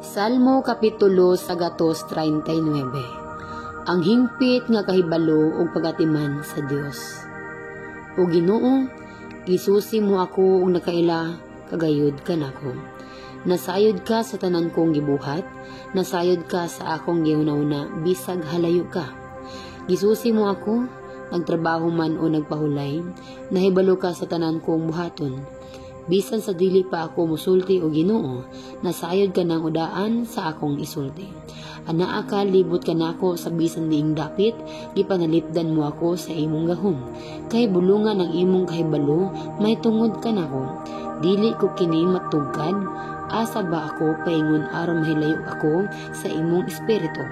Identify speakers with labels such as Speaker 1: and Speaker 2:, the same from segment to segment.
Speaker 1: Salmo Kapitulo 139. Ang hingpit nga kahibalo ug pagatiman sa Dios. O Ginoo, gisusi mo ako ug nakaila kagayod kanako. Nasayod ka sa tanan kong gibuhat, nasayod ka sa akong gihuna-huna bisag halayo ka. Gisusi mo ako, nagtrabaho man o nagpahulay, nahibalo ka sa tanan kong buhaton. Bisan sa dili pa ako musulti, o Ginoo, nasayod ka ng udaan sa akong isulti. Anaa ka, libot ka nako sa bisan diing dapit, gipanalipdan mo ako sa imong gahom. Kay bulungan ang imong kahibalo, may tungod ka nako. Dili ko kini matugkad, asa ba ako paingon aron mahilayo ako sa imong espiritu?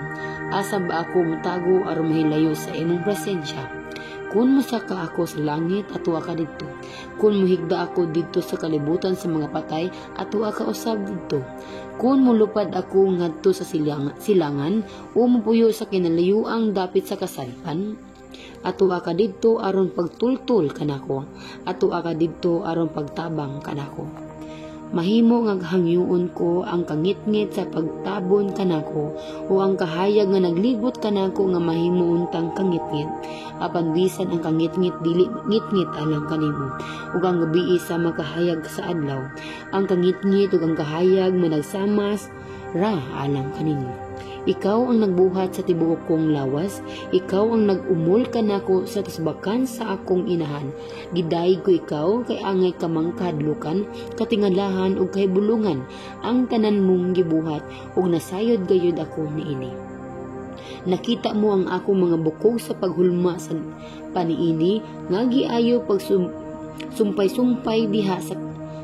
Speaker 1: Asa ba ako motago aron mahilayo sa imong presensya? Kung mosaka ako sa langit, atoa ka didto. Kung mohigda ako didto sa kalibutan sa mga patay, atoa ka usab didto. Kung molupad ako ngadto sa silangan o mopuyo sa kinalayuang dapit sa kasadpan, atoa ka didto aron pagtultol kanako. Atoa ka didto aron pagtabang kanako. Mahimo nga hangyoon ko ang kangitngit sa pagtabon kanako o ang kahayag nga naglibot kanako nga mahimo untang kangitngit. Apan bisan ang kangitngit dili ngitngit alang kanimo ug ang gabii sama kahayag sa adlaw. Ang kangitngit ug ang kahayag managsamas ra alang kanimo. Ikaw ang nagbuhat sa tibuok kong lawas, ikaw ang nag-umol kanako sa tusbakan sa akong inahan. Gidayeg ko ikaw kay angay ka mang kahadlukan, katingalahan ug kahibulungan ang tanan mong gibuhat ug nasayod gayud ako niini. Nakita mo ang akong mga bukog sa paghulma sa paniini nga giayo pag sumpay-sumpay diha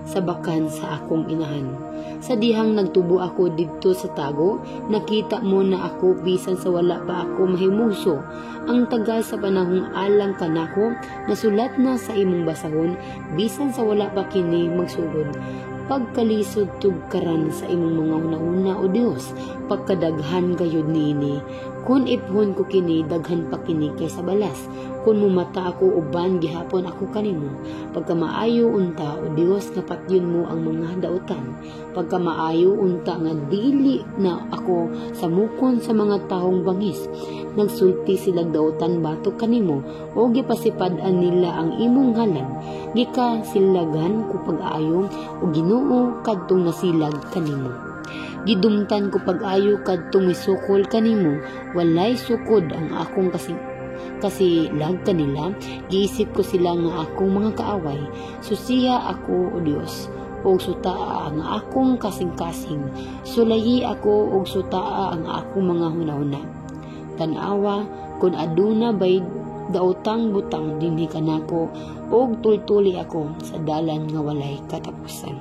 Speaker 1: sa bakan sa akong inahan. Sa dihang nagtubo ako didto sa tago, nakita mo na ako bisan sa wala pa ako mahimugso. Ang tagal sa panahong alang kanako, nasulat na sa imong basahon, bisan sa wala pa kini magsugod. Pagkalisod tugkaran sa imong mga hunahuna, O Dios, pagkadaghan gayud niini. Kun iphon ko kini, daghan pa kini kaysa balas. Kun mumata ako, uban gihapon ako kanimo. Pagkamaayo unta, O Dios, nga patyon mo ang mga dautan. Pagkamaayo unta nga dili na ako samukon sa mga tahong bangis. Nagsulti silag dautan batok kanimo o gipasipad-an nila ang imong ngalan. Gikasilagan ko pag-ayo, o Ginoo, kadtong nasilag kanimo. Gidumtan ko pag-ayo kadtong misukol kanimo, walay sukod ang akong kasilag kanila, giisip ko sila nga akong mga kaaway. Susiha ako, O Dios, ug sutaa ang akong kasing-kasing. Sulayi ako ug sutaa ang akong mga hunahuna. Tan-awa kung aduna bay daotang butang dinhi kanako ug tultuli ako sa dalan nga walay katapusan.